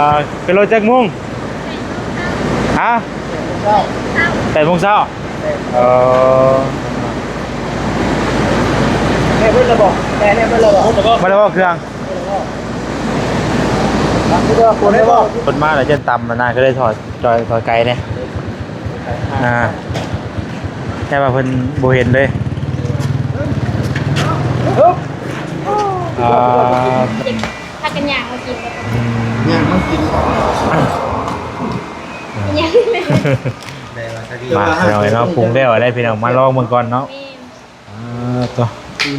ອ່າ ຂຶ້ນລົດຈັກໂມງ? ຮະ? ແປດໂມງເຊົ້າ. ເອີ ໄດ້ເບິດແລ້ວບໍ່? ໄດ້ເບິດແລ້ວບໍ່? ບໍ່ໄດ້ບໍ່ເຄື່ອງ? ລົດມາແລ້ວ ຢ້ານຕຳນະ ກໍເລີຍຖອດ ຖອດ ຖອດໄກແດ່. ອ່າ ແຕ່ວ່າເພິ່ນບໍ່ເຫັນເລີຍ. ອ່າ ພາກັນຍ່າງມາກິນ. ອືມ ຍ່າງມາກິນ. ຍ່າງ ມາ ພີ່ນ້ອງເອີຍເນາະ ປຸງແລ້ວໄດ້ພີ່ນ້ອງ ມາລອງເບິ່ງກ່ອນເນາະ. ແມ່ນ. ອ່າ ໂຕ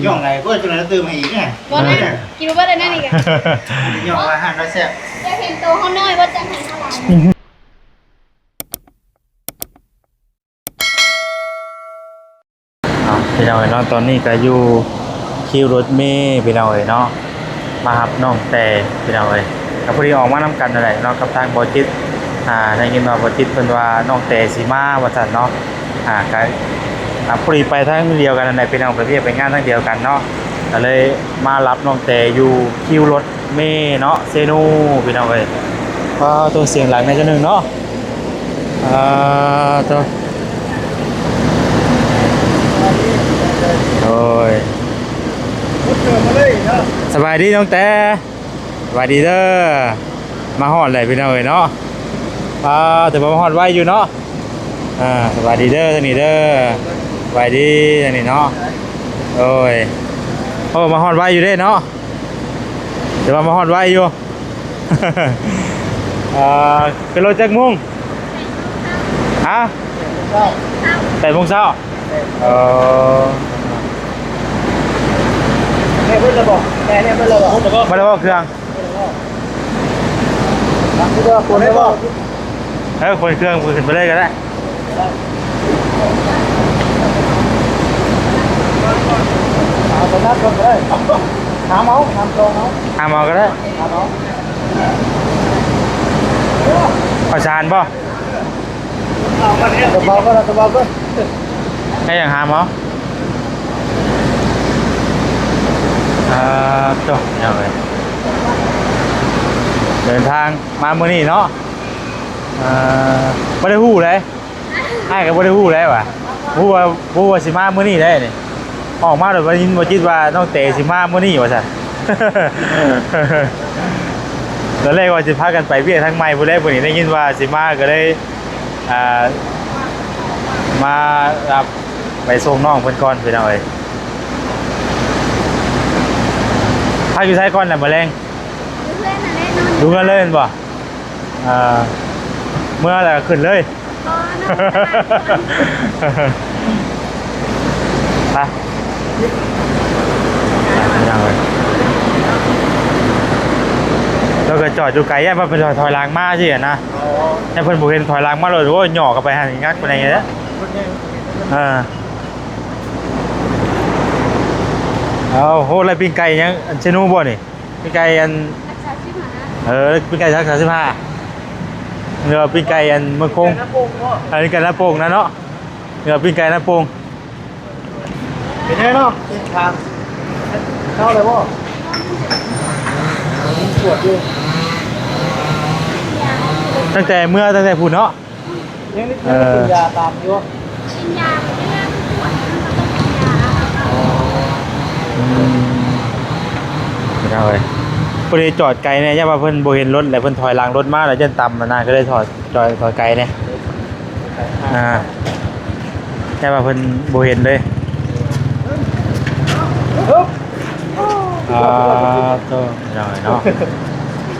ຍ່ອງໄດ້ບໍ່? ຈັ່ງໃດຕື່ມໃຫ້ອີກນະ. ບໍ່ນະ ກິນບໍ່ເບິດແລ້ວນະນີ້ກະ. ຍ່ອງວ່າຮ້ານເຮົາແຊບ. ຢາກເຫັນໂຕເຮົານ້ອຍບໍ່ ຈັ່ງໃຫ້ເຮົາຫຼາຍ. ເອົາ ພີ່ນ້ອງເອີຍເນາະ ຕອນນີ້ກະຢູ່ຄິວລົດເມ ພີ່ນ້ອງເອີຍເນາະ ມາຮັບນ້ອງແຕ່ ພີ່ນ້ອງເອີຍ ກະພໍດີອອກມານຳກັນນັ້ນແຫຼະເນາະ ກັບທາງບໍ່ຈິດ. ອ່າ ໄດ້ຍິນວ່າບໍ່ຈິດເພິ່ນວ່ານ້ອງແຕ່ຊິມາວ່າຊັ້ນເນາະ. ອ່າ ກະ ອ່າ ພໍດີໄປທາງດຽວກັນນັ້ນແຫຼະ ພີ່ນ້ອງ ໄປວຽກໄປງານທາງດຽວກັນເນາະ ກະເລີຍມາຮັບນ້ອງແຕ່ຢູ່ຄິວລົດເມເນາະ ເຊໂນ ພີ່ນ້ອງເອີຍ. ປ້າໂຕ ສຽງດັງແດ່ຈັ່ງໜຶ່ງເນາະ. ອ່າ ໂຕ ໂອ້ຍ ສະບາຍດີນ້ອງແຕ່. ສະບາຍດີເດີ ມາຮອດແລ້ວພີ່ນ້ອງເອີຍເນາະ. ອ່າ ແຕ່ວ່າມາຮອດໄວຢູ່ເນາະ. ອ່າ ສະບາຍດີເດີທາງນີ້ເດີ ສະບາຍດີທາງນີ້ເນາະ. ໂອ້ຍ ໂອ້ ມາຮອດໄວຢູ່ເດ້ເນາະ ແຕ່ວ່າມາຮອດໄວຢູ່. ອ່າ ຂຶ້ນລົດຈັກໂມງ? ຮະ? ແປດໂມງເຊົ້າ. ເອີ ໄດ້ເບິດແລ້ວບໍ່? ໄດ້ເບິດແລ້ວບໍ່? ບໍ່ໄດ້ບໍ່ເຄື່ອງ? ເອີ ຂົນເຄື່ອງຂຶ້ນໄປເລີຍກໍໄດ້. ເອົາໄປນັບກ່ອນກໍໄດ້ ຫາມເອົາ ຫາມເອົາ ຫາມເອົາກໍໄດ້ ຫາມເອົາ. ເຂົ້າສານບໍ່? ຕະເບົາກໍໄດ້ ຕະເບົາກໍ ໃຫ້ຫຍັງຫາໝໍ? ເອີ ໂຕ ເດີນທາງມາມື້ນີ້ເນາະ ເອີ ບໍ່ໄດ້ຮູ້ເລີຍ ອ້າຍກໍບໍ່ໄດ້ຮູ້ເລີຍວ່າ ຮູ້ວ່າ ຮູ້ວ່າຊິມາມື້ນີ້ເດ້ນີ້ ອອກມາໂດຍບໍ່ໄດ້ຍິນບໍ່ຈິດວ່ານ້ອງເຕຊິມາມື້ນີ້ວ່າຊັ້ນ ຕອນແລກວ່າຊິພາກັນໄປວຽກທາງໃໝ່ພຸ້ນແຫຼະ ມື້ນີ້ໄດ້ຍິນວ່າຊິມາກໍເລີຍ ອ່າ ມາຮັບໄປສົ່ງນ້ອງເພິ່ນກ່ອນພີ່ນ້ອງເອີຍ. ພັກຢູ່ໃສກ່ອນແຫຼະມື້ແລງ? ຢູ່ເຮືອນນັ້ນແຫຼະ ນອນຢູ່ເຮືອນເລີຍແມ່ນບໍ່? ເອີ ເມືອແລ້ວກໍຂຶ້ນເລີຍ ບໍ່ ນອນຢູ່ຕະຫຼາດ ໄປ ພີ່ນ້ອງເອີຍ ລາວກໍຈອດຢູ່ໄກ ຢ້ານວ່າເພິ່ນຖອຍຫຼັງມາຊີ້ນະ. ອໍ ຢ້ານເພິ່ນບໍ່ເຫັນ ຖອຍຫຼັງມາໂລດ ໂອ້ຍ ຫຍໍ້ເຂົ້າໄປຫັ້ນ ງັກໄປໃນເດ້. ເອີ ເອົາ ໂຫ ແລ້ວປີ້ງໄກ່ຫຍັງ ອັນເຊນູບໍ່ນີ້? ປີ້ງໄກ່ອັນ ເອີ ປີ້ງໄກ່ສັກສາມສິບຫ້າ ຫຼືວ່າປີ້ງໄກ່ອັນເມືອງຄົງ ເອີ ປີ້ງໄກ່ນາໂປ່ງນະເນາະ ຫຼືວ່າປີ້ງໄກ່ນາໂປ່ງ. ເປັນໄງເນາະ? ເປັນທາງເຊົາແລ້ວບໍ່? ປວດຢູ່ ຕັ້ງແຕ່ເມືອ ຕັ້ງແຕ່ພຸ້ນເນາະ. ຍັງໄດ້ ເອີ ກິນຢາຕາມຢູ່ ກິນຢາ ເວລາມັນປວດມັນກໍຕ້ອງກິນຢາ. ອໍ ອືມ ພີ່ນ້ອງເອີຍ ພໍດີຈອດໄກແດ່ ຢ້ານວ່າເພິ່ນບໍ່ເຫັນລົດ ແລ້ວເພິ່ນຖອຍຫຼັງລົດມາ ແລ້ວຢ້ານຕຳຫັ້ນນະ ກໍເລີຍຖອຍ ຖອຍ ຖອຍໄກແດ່. ອ່າ ແຕ່ວ່າເພິ່ນບໍ່ເຫັນເລີຍ. ອ່າ ໂຕ ພີ່ນ້ອງເອີຍເນາະ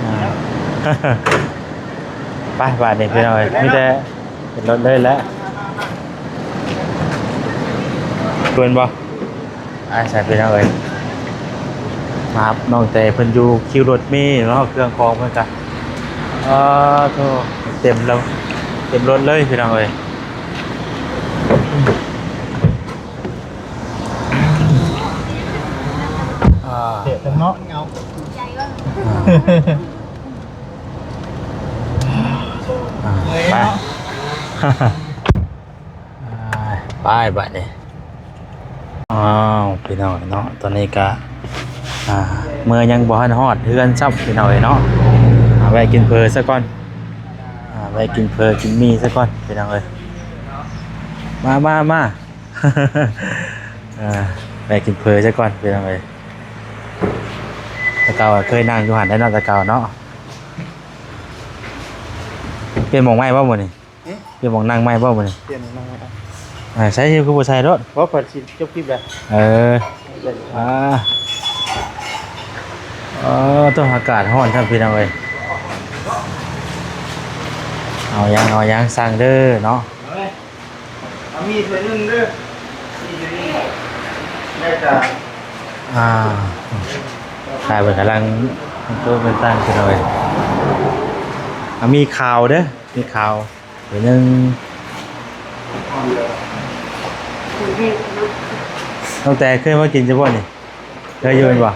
ອ່າ ໄປບາດນີ້ພີ່ນ້ອງເອີຍ ມີແຕ່ເຫັນລົດເລີຍແຫຼະ ເຫັນບໍ່? ອ່າ ໃຊ່ພີ່ນ້ອງເອີຍ ມາຮັບນ້ອງແຕ່ເພິ່ນຢູ່ຄິວລົດເມເນາະ ເຄື່ອງຂອງເພິ່ນກະ ເອີ ໂທ້ ເຕັມແລ້ວ ເຕັມລົດເລີຍພີ່ນ້ອງເອີຍ. ອ່າ ເສຍເຖິງເນາະ ເອົາ ອ່າ ອ່າ ໄປ ອ່າ ໄປບາດນີ້. ອ້າວ ພີ່ນ້ອງເນາະ ຕອນນີ້ກະ ອ່າ ເມືອຍັງບໍ່ທັນຮອດເຮືອນຊ້ຳ ພີ່ນ້ອງເອີຍເນາະ ອ່າ ແວະກິນເຝີຊະກ່ອນ ອ່າ ແວະກິນເຝີກິນໝີ່ຊະກ່ອນພີ່ນ້ອງເອີຍ ມາ ມາ ມາ ອ່າ ແວະກິນເຝີຊະກ່ອນພີ່ນ້ອງເອີຍ ແຕ່ເກົ່າເຄີຍນັ່ງຢູ່ຫັ້ນໄດ໋ເນາະ ແຕ່ເກົ່າເນາະ ປ່ຽນໝ່ອງໃໝ່ບໍ່ມື້ນີ້? ຫຶ? ປ່ຽນໝ່ອງນັ່ງໃໝ່ບໍ່ມື້ນີ້? ປ່ຽນໝ່ອງນັ່ງໃໝ່ ອ່າ ໃສ່ຄືບໍ່ໃສ່ໂລດ ບໍ່ ຂ້ອຍຊິຈົບຄລິບແລ້ວ ເອີ ອ່າ ເອີ ໂຕ ອາກາດຮ້ອນຊ້ຳພີ່ນ້ອງເອີຍ ເອົາຫຍັງ ເອົາຫຍັງ ສັ່ງເດີເນາະ ເອົາໝີ່ຖ້ວຍໜຶ່ງເດີ ໝີ່ຖ້ວຍໜຶ່ງ ແລ້ວກະ ອ່າ ຂາຍເພິ່ນກຳລັງໂຕເປັນຕັ້ງຂຶ້ນເລີຍ ເອົາໝີ່ຂາວເດີ ໝີ່ຂາວ ໂຕໜຶ່ງ ຕັ້ງແຕ່ເຄີຍມາກິນຢູ່ບໍ່ນີ້? ເຄີຍຢູ່ແມ່ນບໍ່?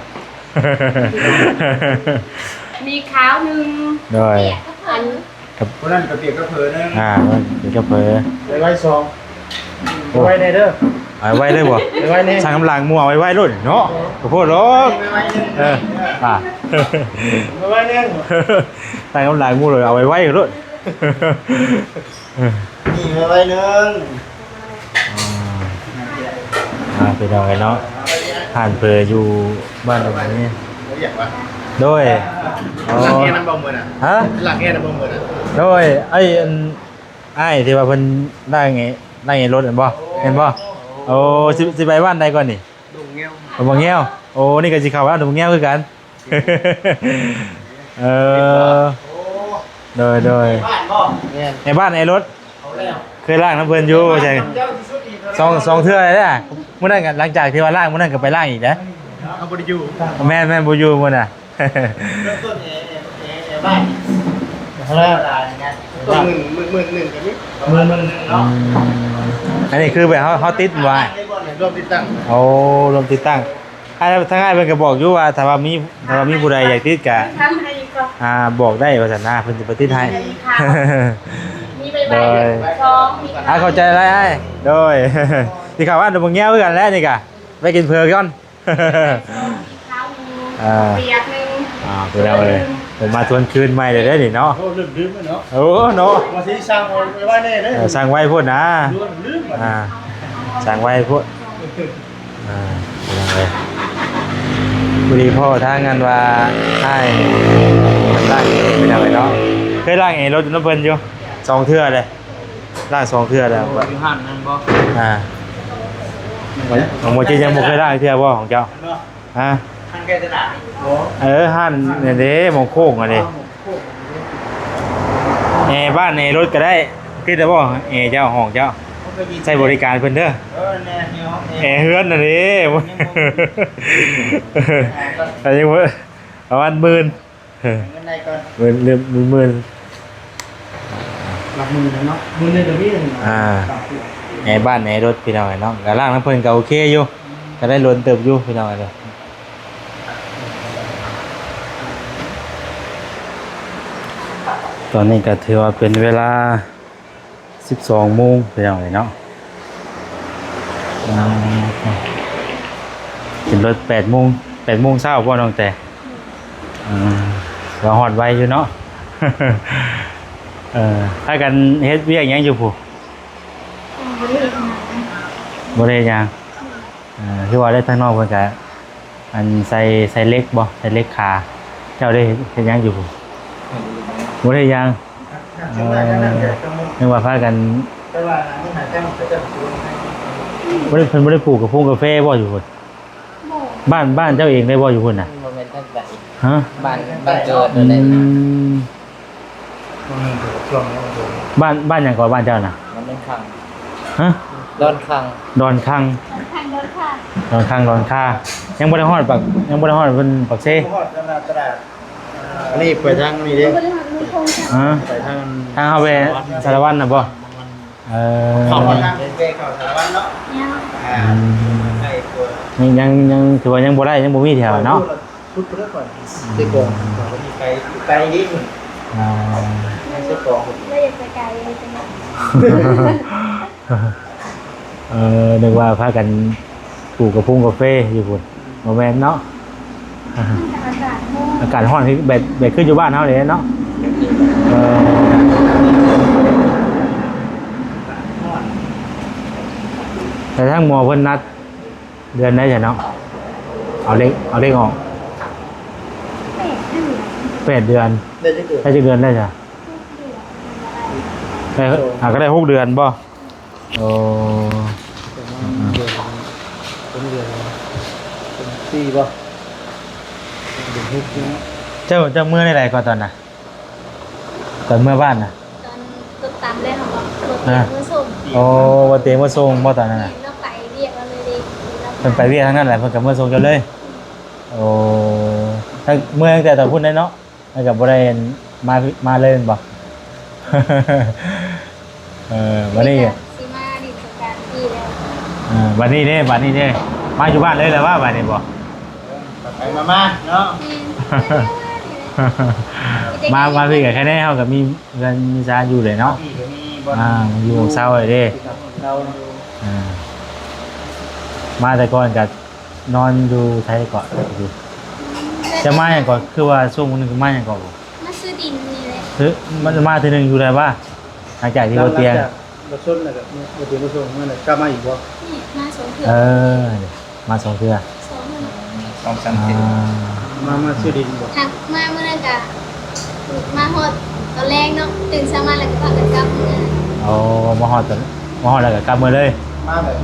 ມີຂາວໜຶ່ງ ໂດຍ ອັນ ຜູ້ນັ້ນກະປຽກກະເຜີໜຶ່ງ ອ່າ ເປັນກະເຜີ ໄວໆສອງ ໄວໆແດ່ເດີ ເອົາໄວໆເລີຍບໍ່? ໄວໆແດ່ ສັ່ງນ້ຳລ້າງມືເອົາໄວໆໂລດເນາະ ໂອ້ໂຫ ໂພດໂລດ ໄວໆໜຶ່ງ ເອີ ອ່າ ໄວໆໜຶ່ງ ສັ່ງນ້ຳລ້າງມືເລີຍ ເອົາໄວໆໂລດ. ນີ້ໄວ້ໜຶ່ງ ອ່າ ພີ່ນ້ອງເອີຍເນາະ ຮ້ານເຝີຢູ່ບ້ານດອງນີ້ ໂດຍ ຫຼັງແອນຳບໍ່ມື້ນະ ຮະ ຫຼັງແອນຳບໍ່ມື້ນະ ໂດຍ ໄອ້ອັນ ອ້າຍທີ່ວ່າເພິ່ນລ້າງ ລ້າງລົດແມ່ນບໍ່? ແມ່ນບໍ່? ໂອ້ ຊິ ຊິໄປບ້ານໃດກ່ອນນີ້? ດົງແງວ ດົງແງວ ໂອ້ ນີ້ກໍຊິເຂົ້າບ້ານດົງແງວຄືກັນ. ເອີ ໂດຍ ໂດຍ ແມ່ນ ໃນບ້ານໄອ້ລົດ ເອົາແລ້ວ ເຄີຍລ້າງນຳເພິ່ນຢູ່ ວ່າຊັ້ນ ສອງ ສອງເທື່ອແລ້ວ ມື້ນັ້ນກໍ ຫຼັງຈາກທີ່ວ່າລ້າງມື້ນັ້ນກໍໄປລ້າງອີກເດ້ ເຮົາບໍ່ໄດ້ຢູ່ ແມ່ນ ແມ່ນ ບໍ່ຢູ່ມື້ນະ ເລີ່ມຕົ້ນແອ ແອ ແອ ແອບ້ານ ເທົ່າໃດນະ ໝື່ນ ໝື່ນ ໝື່ນໜຶ່ງກໍມີ ໝື່ນ ໝື່ນໜຶ່ງເນາະ ອືມ ອັນນີ້ຄືແບບເຮົາ ເຮົາຕິດບໍ່ ລວມຕິດຕັ້ງ ໂອ້ ລວມຕິດຕັ້ງ ອ້າຍ ທາງອ້າຍເພິ່ນກໍບອກຢູ່ວ່າ ຖ້າວ່າມີ ຖ້າວ່າມີຜູ້ໃດຢາກຕິດກໍ ທຳໃຫ້ກໍ ອ່າ ບອກໄດ້ວ່າຊັ້ນນະ ເພິ່ນຊິໄປຕິດໃຫ້ ມີໃບໃບ ໂດຍ ສອງ ມີ ອ່າ ຂອບໃຈຫຼາຍອ້າຍ ໂດຍ ຊິເຂົ້າບ້ານດອງແງວຄືກັນແຫຼະນີ້ກະ ໄປກິນເຜີກ່ອນ ເອີ ປຽກໜຶ່ງ ອ່າ ພີ່ນ້ອງເອີຍ ເພິ່ນມາທວນຄືນໃໝ່ແລ້ວເດ້ນີ້ເນາະ ໂອ້ ລືມ ລືມເນາະ ໂອ້ ເນາະ ວ່າຊິສັ່ງໄວ້ແດ່ເດ້ ເອີ ສັ່ງໄວ້ໂພດນະ ລືມ ອ່າ ສັ່ງໄວ້ໂພດ ອ່າ ພີ່ນ້ອງເອີຍ ພໍດີພໍ້ທາງອັນວ່າອ້າຍເພິ່ນລ້າງ ພີ່ນ້ອງເອີຍເນາະ ເຄີຍລ້າງແອລົດນຳເພິ່ນຢູ່ສອງເທື່ອເດ້ ລ້າງສອງເທື່ອແລ້ວ ຢູ່ຮ້ານນັ້ນບໍ່ ອ່າ ຂອງບໍ່ຈິດຍັງບໍ່ເຄີຍລ້າງເທື່ອບໍ່ຂອງເຈົ້າ ຮະ ຮ້ານໃກ້ຕະຫຼາດ ເອີ ຮ້ານນັ້ນເດ້ ໝ່ອງໂຄ້ງຫັ້ນເດ້ ແອບ້ານແອລົດກໍໄດ້ ຕິດແລ້ວບໍ່ ແອເຈົ້າ ຫ້ອງເຈົ້າ ໃຊ້ບໍລິການເພິ່ນເດີ ເອີ ແອເຮືອນຫັ້ນເດ້ ອັນນີ້ປະມານໝື່ນ ເອີ ເງິນໃດກ່ອນ ໝື່ນ ໝື່ນ ໝື່ນ ຫຼັກໝື່ນເນາະ ໝື່ນໜຶ່ງກໍມີ ອ່າ ແອບ້ານແອລົດ ພີ່ນ້ອງເອີຍເນາະ ກະລ້າງນຳເພິ່ນກໍໂອເຄຢູ່ ກໍໄດ້ດົນເຕີບຢູ່ ພີ່ນ້ອງເອີຍ ຕອນນີ້ກໍຖືວ່າເປັນເວລາ ສິບສອງໂມງ ພີ່ນ້ອງເອີຍເນາະ ອ່າ ຂຶ້ນລົດແປດໂມງ ແປດໂມງເຊົ້າບໍ່ນ້ອງແຕ? ອ່າ ວ່າຮອດໄວຢູ່ເນາະ ເອີ ພາກັນເຮັດວຽກຫຍັງຢູ່ພຸ້ນ? ບໍ່ໄດ້ເຮັດຫຍັງ ບໍ່ໄດ້ເຮັດຫຍັງ ເອີ ຄືວ່າໄດ້ທາງນອກເພິ່ນກະ ອັນໃສ່ ໃສ່ເຫຼັກບໍ່ ໃສ່ເຫຼັກຂາ ເຈົ້າໄດ້ເຮັດ ເຮັດຫຍັງຢູ່ພຸ້ນ? ບໍ່ໄດ້ເຮັດຫຍັງ ເອີ ນຶກວ່າພາກັນ ບໍ່ໄດ້ ເພິ່ນບໍ່ໄດ້ປູກກະໂພງກາເຟບໍ່ຢູ່ພຸ້ນ? ບ້ານ ບ້ານເຈົ້າເອງໄດ້ບໍ່ຢູ່ພຸ້ນນະ? ບໍ່ແມ່ນທາງໃດ ຮະ? ບ້ານ ບ້ານເກີດ ອືມ ນັ້ນແຫຼະ ບ້ານ ບ້ານຫຍັງເກາະ ບ້ານເຈົ້ານະ? ດອນຄັງ ຮະ? ດອນຄັງ ດອນຄັງ ດອນຄັງ ດອນຄາ ຍັງບໍ່ໄດ້ຮອດປາກ ຍັງບໍ່ໄດ້ຮອດເພິ່ນປາກເຊ ບໍ່ຮອດຕະຫຼາດ ອັນນີ້ໄປທາງນີ້ເດ້ ຮະ? ໄປທາງ ທາງເຮົາແວ່ສາລະວັນນະບໍ່? ເອີ ເຂົ້າໄປທາງເວເຂົ້າສາລະວັນເນາະ ຍັງ ອ່າ ອືມ ໃກ້ກວ່າ ຍັງ ຍັງ ຍັງ ຖືວ່າຍັງບໍ່ໄດ້ ຍັງບໍ່ມີແຖວເນາະ ສຸດໄປເລີຍກ່ອນ ອືມ ເຊກອງ ໄກ ໄກນີ້ ອ່າ ເຊກອງ ບໍ່ຢາກໄປໄກເລີຍ ເອີ ນຶກວ່າພາກັນປູກກະໂພງກາເຟຢູ່ພຸ້ນ ບໍ່ແມ່ນເນາະ ອາກາດຮ້ອນ ອາກາດຮ້ອນຄືແບບ ແບບຄືຢູ່ບ້ານເຮົານີ້ເນາະ ທາງໝໍເພິ່ນນັດເດືອນໃດຊະເນາະ? ເອົາເລກ ເອົາເລກອອກ ແປດເດືອນ ໄດ້ຈັກເດືອນ? ໄດ້ຈັກເດືອນແລ້ວຊະ? ໄດ້ ອ່າ ກໍໄດ້ຫົກເດືອນບໍ່? ໂອ້ ປະມານເດືອນ ເປັນເດືອນ ເປັນສີ່ບໍ່? ເດືອນຫົກນີ້ເນາະ. ເຈົ້າ ເຈົ້າເມືອແນວໃດກໍຕອນນະ? ຕອນເມືອບ້ານນະ? ຕອນລົດຕຳແລ້ວເຮົາກໍລົດເຕຍ ອ່າ ເມືອສົ່ງ. ໂອ້ ບໍ່ເຕຍເມືອສົ່ງບໍ່ຕອນນັ້ນນະ? ແມ່ນ ລາວໄປວຽກລາວເລີຍເດ້. ເພິ່ນໄປວຽກທາງນັ້ນແຫຼະ ເພິ່ນກໍເມືອສົ່ງເຈົ້າເລີຍ. ໂອ້ ເມືອຕັ້ງແຕ່ຕອນພຸ້ນເດ້ເນາະ? ແລ້ວກໍບໍ່ໄດ້ມາ ມາເລີຍແມ່ນບໍ່? ເອີ ບັດນີ້ ນີ້ກໍຊິມາຫຼິ້ນສົງການປີແລ້ວ. ເອີ ບັດນີ້ເດ້ ບັດນີ້ເດ້ ມາຢູ່ບ້ານເລີຍແລ້ວວ່າ ບັດນີ້ບໍ່? ໄປໆມາໆເນາະ. ແມ່ນ ມາ ມາພີ້ກໍແຄ່ແນ່ ເຮົາກໍມີເຮືອນມີຊານຢູ່ເລີຍເນາະ. ມີກໍມີບ່ອນ ອ່າ ຢູ່ເຊົາເດ້. ເຊົາຢູ່ ອ່າ ມາແຕ່ກ່ອນກໍ ນອນຢູ່ໃສເກາະ? ຈະມາຫຍັງເກາະ? ຄືວ່າຊ່ວງໜຶ່ງມາຫຍັງເກາະ? ມາຊື້ດິນນີ້ແຫຼະ. ຄື ມາ ມາເທື່ອໜຶ່ງຢູ່ໃດວະ? ຫຼັງຈາກທີ່ບໍ່ຕຽງ ຫຼັງຈາກບໍ່ຊົນແລ້ວກໍບໍ່ຕຽງບໍ່ຊົນມາແລ້ວ ກັບມາອີກບໍ່? ນີ້ມາສອງເທື່ອ. ເອີ ມາສອງເທື່ອ ສອງ ສອງສາມເທື່ອ. ອ່າ ມາ ມາຊື້ດິນບໍ່? ຫາກມາມື້ນັ້ນກະມາຮອດຕອນແລງເນາະ ຕື່ນເຊົ້າມາແລ້ວກໍພາກັນກັບເມືອ. ໂອ້ ມາຮອດຕອນ ມາຮອດແລ້ວກໍກັບເມືອເລີຍ. ມາແບບ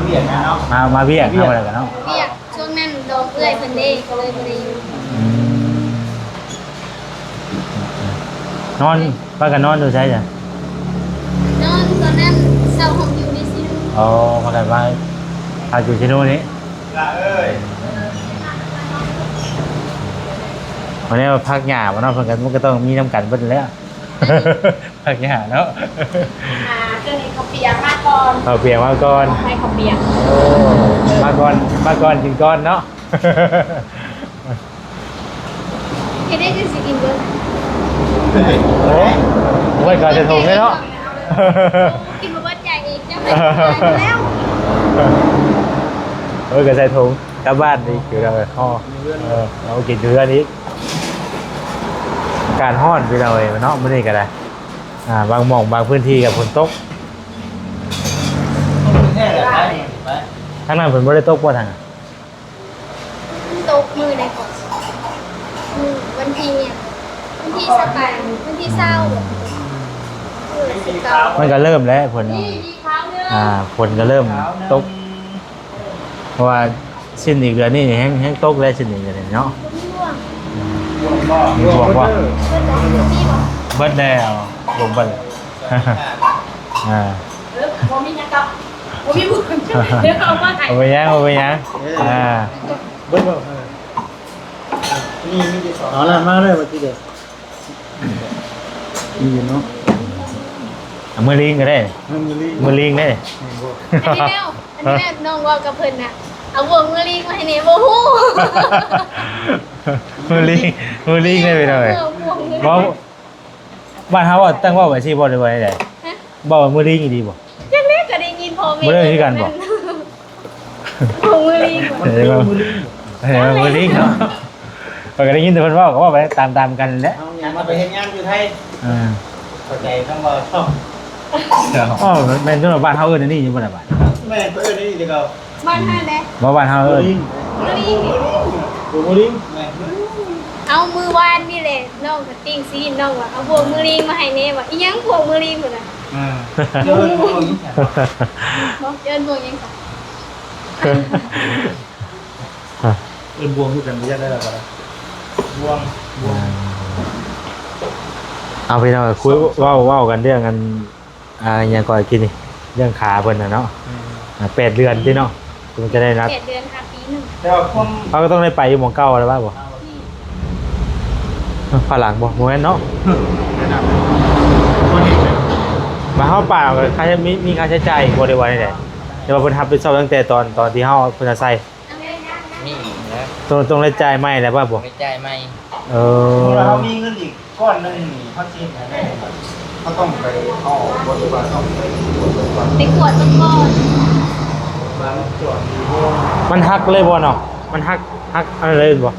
ມີວຽກນະເນາະ. ມາ ມາວຽກ ມາວຽກ ມາແລ້ວກໍເນາະ ວຽກ. ຊ່ວງນັ້ນດອງເອື້ອຍເພິ່ນເດ້ ກໍເລີຍບໍ່ໄດ້ຢູ່. ອືມ ນອນ ພາກັນນອນຢູ່ໃສຊະ? ນອນຕອນນັ້ນເຊົ່າຫ້ອງຢູ່ໃນຊີໂນ. ອໍ ພາກັນໄປພັກຢູ່ຊີໂນນີ້. ລະເອີຍ ອັນນີ້ວ່າພັກຫຍ້າບໍ່ເນາະ ເພິ່ນກໍ ມັນກໍຕ້ອງມີນຳກັນເບິດແຫຼະ. ຜັກຫຍ້າເນາະ. ອ່າ ເທື່ອນີ້ເຂົ້າປຽກມາກ່ອນ ເຂົ້າປຽກມາກ່ອນ ໃຫ້ເຂົ້າປຽກ. ໂອ້ ມາກ່ອນ ມາກ່ອນກິນກ່ອນເນາະ. ເຮັດໄດ້ຄືຊິກິນເບິດ. ໂອ້ ເບິດກໍໃສ່ຖົງເລີຍເນາະ. ກິນບໍ່ເບິດ ຈ່າຍເອງ ເຈົ້າໃຫ້ແລ້ວ. ເອີ ກໍໃສ່ຖົງ ກັບບ້ານອີກ ຄືເຮົາ ເອີ ເອົາກິນຢູ່ເຮືອນອີກ. ອາກາດຮ້ອນພີ່ນ້ອງເອີຍເນາະ ມື້ນີ້ກໍໄດ້. ອ່າ ບາງໝ່ອງບາງພື້ນທີ່ກໍຝົນຕົກ. ທາງນັ້ນເພິ່ນບໍ່ໄດ້ຕົກບໍ່ທາງນັ້ນ? ຕົກມື້ໃດເກາະ? ມື້ວັນທີຫຍັງ? ວັນທີຊາວປາຍ ວັນທີຊາວບໍ່? ເອີ ສິບເກົ້າ ມັນກໍເລີ່ມແລ້ວຝົນ. ນີ້ມີຂ່າວເດີ ອ່າ ຝົນກໍເລີ່ມຕົກ. ເພາະວ່າສິ້ນອີກເດືອນນີ້ແຮງ ແຮງຕົກແລ້ວ ສິ້ນອີກເດືອນນີ້ເນາະ. ບໍ່ມີບ່ວງ ມີບ່ວງບໍ່? ເບິດແລ້ວ ມີບໍ່? ເບິດແລ້ວ ບໍ່ເບິດ. ອ່າ ເອີ ບໍ່ມີຫຍັງດອກ ບໍ່ມີບ່ວງ ດຽວເອົາມາໃຫ້. ບໍ່ເປັນຫຍັງ ບໍ່ເປັນຫຍັງ. ອ່າ ເບິດບໍ່? ເອີ ນີ້ມີແຕ່ສອງ ເອົາລະ ມາເລີຍ ວ່າຊິເດີ. ນີ້ເນາະ ເອົາມືລີງກໍໄດ້ ເອົາມືລີງ ມືລີງເດ້. ແມ່ນບໍ່? ອັນນີ້ແລ້ວ ອັນນີ້ແລ້ວ ນ້ອງເວົ້າກັບເພິ່ນນະ ເອົາບ່ວງມືລີງມາໃຫ້ແດ່. ບໍ່ຮູ້ ມືລີງ ມືລີງໄດ້ໄປໜ້ອຍ. ເອີ ບ່ວງມືລີງ ບໍ່ ບ້ານເຮົາເວົ້າ ຕັ້ງເວົ້າໄປຊີ້ບໍ່ ຫຼືວ່າໃດ? ຮະ? ເວົ້າວ່າມືລີງອີ່ຫຼີບໍ່? ຈັກແລ້ວ ກໍໄດ້ຍິນພໍ່ແມ່ ບໍ່ໄດ້ຄືກັນບໍ່? ບໍ່ ມືລີງ ເອີ ມືລີງ ເອີ ມືລີງເນາະ. ຂ້ອຍກໍໄດ້ຍິນແຕ່ເພິ່ນເວົ້າ ກໍເວົ້າໄປຕາມໆກັນແຫຼະ. ເຮົາຍັງມາໄປເຮັດງານຢູ່ໄທ. ເອີ ເຂົ້າໃຈຄຳເວົ້າຊອກ. ອໍ ແມ່ນ ແມ່ນ ບ້ານເຮົາເອີ້ນອັນນີ້ຢູ່ບໍ່ລະບາດ? ແມ່ນ ເພິ່ນເອີ້ນອັນນີ້ແຕ່ເກົ່າ. ບ້ານເຮົາແດ່ ບໍ່ ບ້ານເຮົາເອີ້ນ ມືລີງ ມືລີງ ບໍ່ ມືລີງ ແມ່ນ ມືລີງ. ເອົາ ມື້ວານນີ້ແຫຼະ ນ້ອງກໍຕິງຊີນ ນ້ອງວ່າ ເອົາບ່ວງມືລີງມາໃຫ້ແດ່ ວ່າ ອີ່ຫຍັງ ບ່ວງມືລີງ ພຸ້ນນະ. ອ່າ ເອີ້ນບ່ວງຫຍັງຊະ? ເອີ້ນບ່ວງຫຍັງຊະ? ເອີ້ນບ່ວງຄືກັນ ບໍ່ຢາກໄດ້ລະກໍໄດ້ ບ່ວງ ບ່ວງ. ເອົາ ພີ່ນ້ອງ ຄຸຍ ເວົ້າ ເວົ້າກັນເລື່ອງອັນ ອ່າ ຫຍັງກໍກິນນີ້ ເລື່ອງຂາເພິ່ນນະເນາະ. ອືມ ອ່າ ແປດເດືອນຕິເນາະ ຈຶ່ງຈະໄດ້ນັດ. ແປດເດືອນຫາປີໜຶ່ງ ແຕ່ວ່າຄວາມ ເຮົາກໍຕ້ອງໄດ້ໄປຢູ່ໝ່ອງເກົ່າແລ້ວວ່າບໍ່? ອືມ ຝຣັ່ງບໍ່? ບໍ່ແມ່ນເນາະ. ແມ່ນນະ ບໍ່ເຫັນເລີຍ ວ່າເຮົາໄປເອົາ ຄ່າ ມີ ມີຄ່າໃຊ້ຈ່າຍບໍ່ ຫຼືວ່າໃດ? ແຕ່ວ່າເພິ່ນຮັບຜິດຊອບຕັ້ງແຕ່ຕອນ ຕອນທີ່ເຮົາເອົາເພິ່ນມາໃສ່. ນີ້ນະ ຕ້ອງ ຕ້ອງໄດ້ຈ່າຍໃໝ່ແລ້ວວ່າບໍ່? ໄດ້ຈ່າຍໃໝ່. ເອີ ເຮົາມີເງິນອີກ ກ້ອນໜຶ່ງນີ້ ເຮົາຊິເຮັດຫຍັງໄດ້? ເຮົາຕ້ອງໄປເອົາອອກບໍ່ ຫຼືວ່າຕ້ອງໄປກວດເບິ່ງກ່ອນ? ໄປກວດເບິ່ງກ່ອນ ວ່າມັນຈອດຢູ່ບໍ່? ມັນຫັກເລີຍບໍ່ເນາະ? ມັນຫັກ ຫັກອັນນັ້ນເລີຍບໍ່?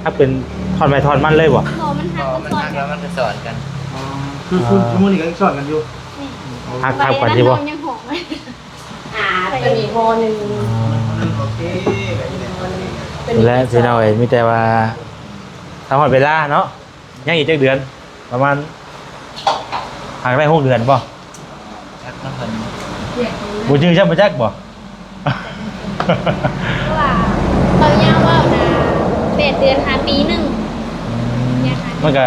ຫັກເປັນທ່ອນໄມ້ທ່ອນມັນເລີຍບໍ່? ບໍ່ ມັນຫັກ ບໍ່ ມັນຫັກແລ້ວມັນກໍສອນກັນ. ອໍ ຄື ຄື ອ່າ ຊຸມື້ນີ້ກໍຍັງສອນກັນຢູ່. ນີ້ ຫັກທັບກັນຊິບໍ່? ຍັງຫອມ. ອ່າ ຕົວນີ້ຫໍ່ໜຶ່ງ ໂອເຄ ແລະພີ່ນ້ອງເອີຍ ມີແຕ່ວ່າຖ້າຮອດເວລາເນາະ ຍັງອີກຈັກເດືອນ ປະມານ ຫາກໄດ້ຫົກເດືອນບໍ່? ຈັກນຳເພິ່ນ ບໍ່ຈື່ ຈຳບໍ່ຈັກບໍ່? ເພາະວ່າເຂົາຍາວເວົ້ານະ ແປດເດືອນຫາປີໜຶ່ງ ອືມ ມັນກະ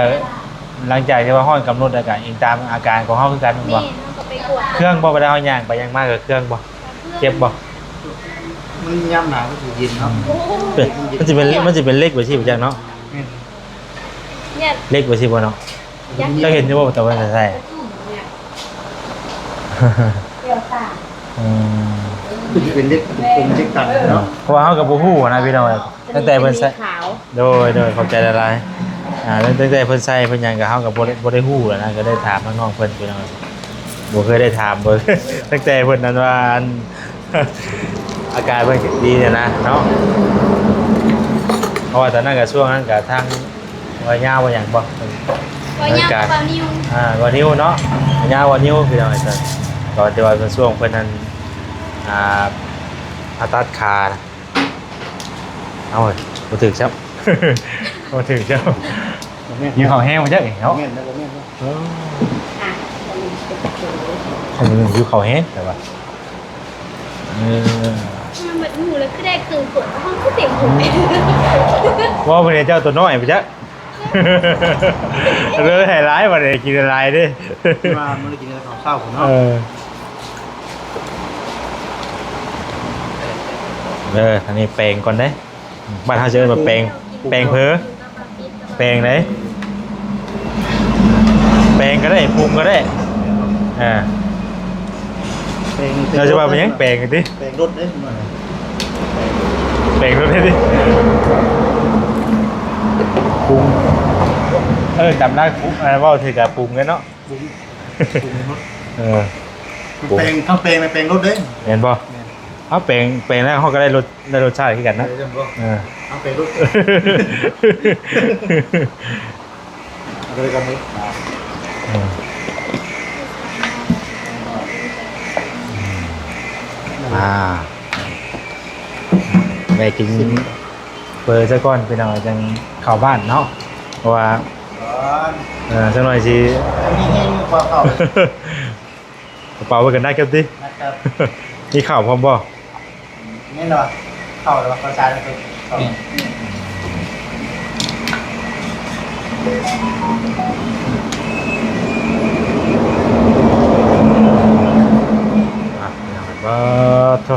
ຫຼັງຈາກທີ່ວ່າຮອດກຳນົດ ແລ້ວກະອີງຕາມອາການຂອງເຮົາຄືກັນແມ່ນບໍ່? ແມ່ນ ເຮົາກະໄປກວດ ເຄືອງບໍ່? ເວລາເຮົາຍ່າງໄປຍ່າງມາກະເຄືອງບໍ່? ເຈັບບໍ່? ມັນຍາມໜາວມັນຊິເຢັນເນາະ ອືມ ໂອ້ ເປັນ ມັນຊິເປັນ ມັນຊິເປັນເຫຼັກໄປຊີ້ບໍ່ຈັກເນາະ ແມ່ນ ເຫຼັກໄປຊີ້ບໍ່ເນາະ? ເຈົ້າເຫັນຢູ່ບໍ່ ຕອນເພິ່ນໃສ່? ອືມ ຄືຊິເປັນເຫຼັກກົມເຫຼັກຕັນເນາະ ເພາະວ່າເຮົາກະບໍ່ຮູ້ນະພີ່ນ້ອງ ຕັ້ງແຕ່ເພິ່ນໃສ່ ໂດຍ ໂດຍ ຂອບໃຈຫຼາຍໆ ອ່າ ຕັ້ງແຕ່ເພິ່ນໃສ່ເພິ່ນຫຍັງກະເຮົາກະບໍ່ໄດ້ ບໍ່ໄດ້ຮູ້ແລ້ວນະ ກະໄດ້ຖາມທາງນ້ອງເພິ່ນພີ່ນ້ອງ ບໍ່ເຄີຍໄດ້ຖາມເບິ່ງ ຕັ້ງແຕ່ເພິ່ນນັ້ນວ່າ ອັນ ອາການເພິ່ນກະດີແລ້ວນະເນາະ ເພາະວ່າຕອນນັ້ນກະ ຊ່ວງນັ້ນກະທາງ ວ່າຍາວວ່າຫຍັງບໍ່? ວ່າຍາວ ວ່າຍາວນິ້ວ ອ່າ ວ່ານິ້ວເນາະ ວ່າຍາວວ່ານິ້ວ ພີ່ນ້ອງເອີຍ ຕອນທີ່ວ່າເປັນຊ່ວງເພິ່ນນັ້ນ ອ່າ ຜ່າຕັດຂານະ ເອົາ ບໍ່ຖືກຊ້ຳ ບໍ່ຖືກຊ້ຳ ຫິວເຂົ້າແຮງບໍ່ຈັກເນາະ ແມ່ນແລ້ວ ແມ່ນແລ້ວ ເອີ ຫິວເຂົ້າແຮງແຕ່ວ່າ ເອີ ເບິດຫູແລ້ວຄືໄດ້ເຄິ່ງຖ້ວຍ ເຮົາຄືເຕັມຫົວ ອືມ ວ່າບໍ່ໄດ້ເຈົ້າໂຕນ້ອຍບໍ່ຈັກ ເລີຍໃຫ້ຫຼາຍ ບັດນີ້ກິນຫຼາຍເດ້ ວ່າມື້ກິນເຂົ້າເຊົ້າພຸ້ນເນາະ ເອີ ເອີ ອັນນີ້ແປງກ່ອນເດ້ ບ້ານເຮົາຊິເອີ້ນວ່າແປງ ແປງເພີ ແປງໃດ ແປງກະໄດ້ ປຸງກະໄດ້ ອ່າ ແປງ ເຈົ້າຊິວ່າເປັນຫຍັງ ແປງຕິ ແປງລົດເດ້ ແປງລົດເດ້ຕິ ປຸງ ເອີ ຕາມຫຼັກປຸງ ເວົ້າຖືກກະປຸງເດ້ເນາະ ປຸງ ປຸງລົດ ເອີ ແປງ ເຮົາແປງ ແປງລົດເດ້ ແມ່ນບໍ່? ແມ່ນ ເຮົາແປງ ແປງແລ້ວເຮົາກະໄດ້ລົດ ໄດ້ລົດຊາດຄືກັນນະ ເອີ ເອົາໄປລົດ ເອົາໄປກັນເລີຍ ເອີ ອ່າ ແວະກິນເປີຊະກ່ອນພີ່ນ້ອງ ຈັ່ງເຂົ້າບ້ານເນາະ ເພາະວ່າ ເອີ ຈັກໜ່ອຍຊິ ມີແຮງກວ່າເຂົ້າ ກະເປົາໄວ້ກັນໄດ້ເກັບຕິ ໄດ້ເກັບ ມີເຂົ້າພ້ອມບໍ່? ແນ່ນອນ ເຂົ້າແລ້ວກໍຊາແລ້ວກໍເຂົ້າ ອ່ະ ພີ່ນ້ອງ ເປີດໂທ້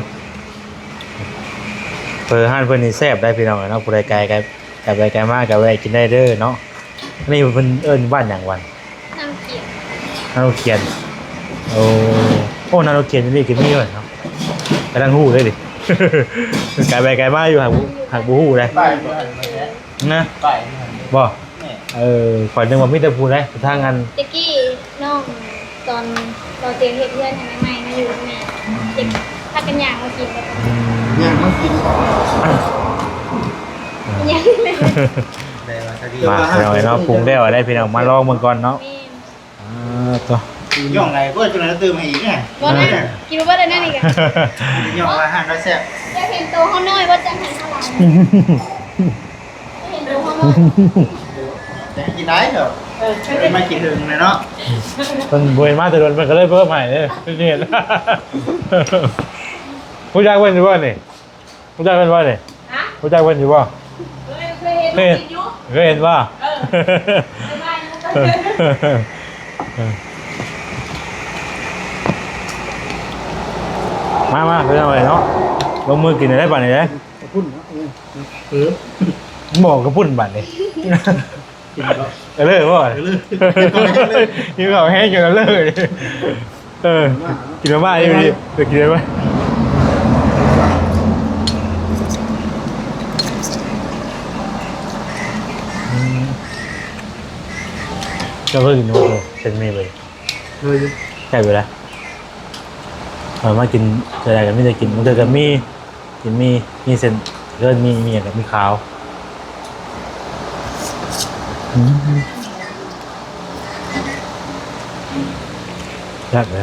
ເປີຮ້ານເພິ່ນນີ້ແຊບໄດ໋ພີ່ນ້ອງເອີຍເນາະ ຜູ້ໃດໄກ ໄກ ໄກໄປໄກມາກະແວະກິນໄດ້ເດີເນາະ ອັນນີ້ເພິ່ນເອີ້ນບ້ານຫຍັງຫວາ? ນາໂນຄຽນ ນາໂນຄຽນ ໂອ້ ໂອ້ ນາໂນຄຽນຢູ່ນີ້ກະມີເນາະ ກຳລັງຮູ້ເລີຍນີ້ ໄກໄປໄກມາຢູ່ ຫາກ ຫາກບໍ່ຮູ້ເດ້ ນະ ບໍ່ ເອີ ຂ້ອຍນຶກວ່າມີແຕ່ຜູ້ໃດ ທາງອັນ ແຕ່ກີ້ນ້ອງ ຕອນເບົາຕຽງເຮັດເຮືອນໃໝ່ໆ ມາຢູ່ແມ່ ເດັກພາກັນຍ່າງມາກິນ ຍ່າງມາກິນ ຍ່າງ ມາ ພີ່ນ້ອງເນາະ ປຸງແລ້ວໄດ໋ພີ່ນ້ອງ ມາລອງເບິ່ງກ່ອນເນາະ ແມ່ນ ອ່າ ໂຕ ຍ່ອງໄດ້ບໍ່ ຈົນໄດ້ຕື່ມໃຫ້ອີກນະ ບໍ່ນະ ກິນບໍ່ເບິດແລ້ວນະນີ້ກະ ຍ່ອງວ່າອາຫານລາວແຊບ ຢາກເຫັນໂຕເຮົານ້ອຍບໍ່ ຈັ່ງໃຫ້ເຮົາຫຼາຍ ຢາກເຫັນໂຕເຮົານ້ອຍ ຢາກກິນໄດ້ເນາະ ເອີ ມາກິນເຖິງແລ້ວເນາະ ເພິ່ນບໍ່ເຫັນມາແຕ່ດົນ ເພິ່ນກະເລີຍເພີ່ມໃຫ້ເດ້ ເພິ່ນຊິເຫັນ ຮູ້ຈັກເພິ່ນຢູ່ບໍ່ນີ້? ຮູ້ຈັກເພິ່ນບໍ່ນີ້? ຮະ? ຮູ້ຈັກເພິ່ນຢູ່ບໍ່? ເຄີຍ ເຄີຍເຫັນ ເຄີຍເຫັນຢູ່ ເຄີຍເຫັນບໍ່? ເອີ ເຄີຍມາຢູ່ ມາ ມາ ເພິ່ນເອົາໄວ້ເນາະ ລົງມືກິນໄດ້ບາດນີ້ເດ້ ເອົາພຸ້ນເນາະ ເອີ ເອີ ບໍ່ເອົາພຸ້ນບາດນີ້. ກິນເລີຍບໍ່? ເອີ ເລີຍ ຫິວເຂົ້າແຮງຢູ່ເລີຍ ເອີ ກິນມາມ່າຢູ່ດີ ເອີ ກິນມາມ່າ ອືມ ເຈົ້າເຄີຍກິນບໍ່? ເສັ້ນໝີ່ເວີຍ ເຄີຍຢູ່ ແຊບຢູ່ນະ ຂ້ອຍມາກິນເທື່ອໃດກະມີແຕ່ກິນ ບາງເທື່ອກະມີ ກິນໝີ່ ມີເສັ້ນ ເອີ້ນໝີ່ ໝີ່ຫຍັງກະໝີ່ຂາວ ອືມ ແຊບເລີຍ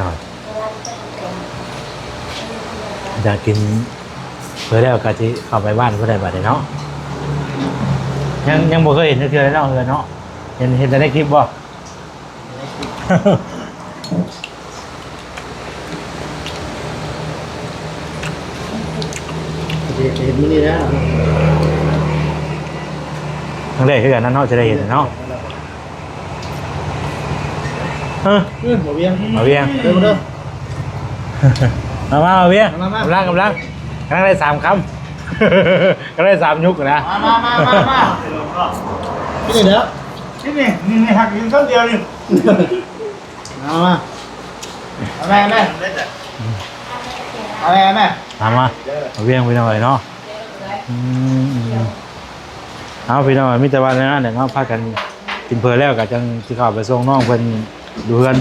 ເປັນ ຢາກກິນເພິ່ນແລ້ວກໍຊິເຂົ້າໄປບ້ານເພິ່ນໄດ້ບັດນີ້ເນາະ. ຍັງ ຍັງບໍ່ເຄີຍເຫັນຈັກເທື່ອເນາະ ເຮືອນເນາະ. ເຫັນ ເຫັນແຕ່ໃນຄລິບບໍ່? ເຫັນມື້ນີ້ແລ້ວ ຄັ້ງແລກຄືກັນນະເນາະ ຈະໄດ້ເຫັນເນາະ. ເອີ ເອີ ບ່າວວຽງ ບ່າວວຽງ ເດີມາເດີ ມາ ມາ ບ່າວວຽງ ມາ ມາ ກຳລັງ ກຳລັງ ກຳລັງໄດ້ສາມຄຳ ກຳລັງໄດ້ສາມຍຸກນະ. ມາ ມາ ມາ ມາ ມາ ກິນນີ້ແຫຼະ ກິນນີ້ ນີ້ ນີ້ ຫັກກິນຄຳດຽວນີ້. ມາ ມາ ເອົາແມ່ ເອົາແມ່ ເອົາແມ່ ເອົາແມ່ ມາ ມາ ເອົາວຽງໄປໜ້ອຍເນາະ. ອືມ ເອົາ ພີ່ນ້ອງ ມີແຕ່ວ່າແນວນັ້ນແຫຼະເນາະ ພາກັນກິນເພີແລ້ວກໍຈັ່ງຊິເຂົ້າໄປສົ່ງນ້ອງເພິ່ນຢູ່ເຮືອນ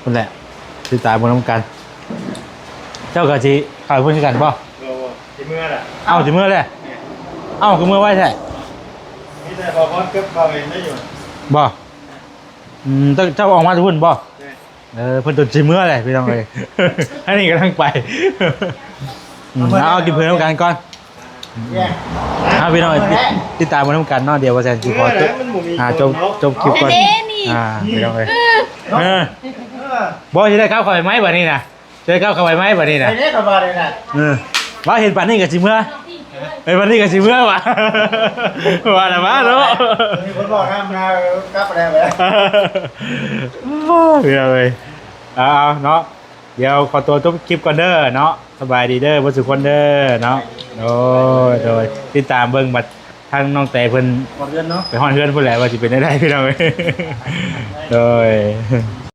ພຸ້ນແຫຼະ ຕິດຕາມເບິ່ງນຳກັນ. ເຈົ້າກໍຊິເຂົ້າເພິ່ນຄືກັນບໍ່? ບໍ່ ບໍ່ ຊິເມືອແຫຼະ. ເອົ້າ ຊິເມືອແຫຼະ. ແມ່ນ. ເອົ້າ ຄືເມືອໄວແທ້? ມີແຕ່ບ່າວພອນກັບບ່າວເອັນໄດ້ຢູ່. ບໍ່? ອືມ ເຈົ້າ ເຈົ້າອອກມາແຕ່ພຸ້ນບໍ່? ແມ່ນ. ເອີ ເພິ່ນຈົນຊິເມືອແຫຼະ ພີ່ນ້ອງເອີຍ ອັນນີ້ກຳລັງໄປ. ອືມ ເອົາ ກິນເພີນຳກັນກ່ອນ. ເອົາ ພີ່ນ້ອງເອີຍ ຕິດ ຕິດຕາມກັນນຳກັນເນາະ. ດຽວບ່າວແສນຊິຂໍຈົບ ອ່າ ຈົບ ຈົບຄລິບກ່ອນ. ອ່າ ພີ່ນ້ອງເອີຍ ເອີ ບໍ່ ຊິໄດ້ກັບເຂົ້າໄປໃໝ່ບັດນີ້ນະ ຊິໄດ້ກັບເຂົ້າໄປໃໝ່ບັດນີ້ນະ. ໄປເດ້ ເຂົ້າມາເດ້ນະ. ເອີ ວ່າເຫັນປານນີ້ກໍຊິເມືອ ເອີ ປານນີ້ກໍຊິເມືອຫວາ ວ່າລະວ່າເນາະ. ມີຄົນບອກນຳນະ ກັບໄປແລ້ວ ພີ່ນ້ອງເອີຍ. ເອົາ ເອົາເນາະ ດຽວຂໍຕົວຈົບຄລິບກ່ອນເດີເນາະ. ສະບາຍດີເດີເບິດທຸກຄົນເດີເນາະ. ໂດຍ ໂດຍ ຕິດຕາມເບິ່ງບັດທາງນ້ອງແຕເພິ່ນຮອດເຮືອນເນາະ ໄປຮອດເຮືອນພຸ້ນແຫຼະ ວ່າຊິເປັນແນວໃດ ພີ່ນ້ອງເອີຍ. ໂດຍ.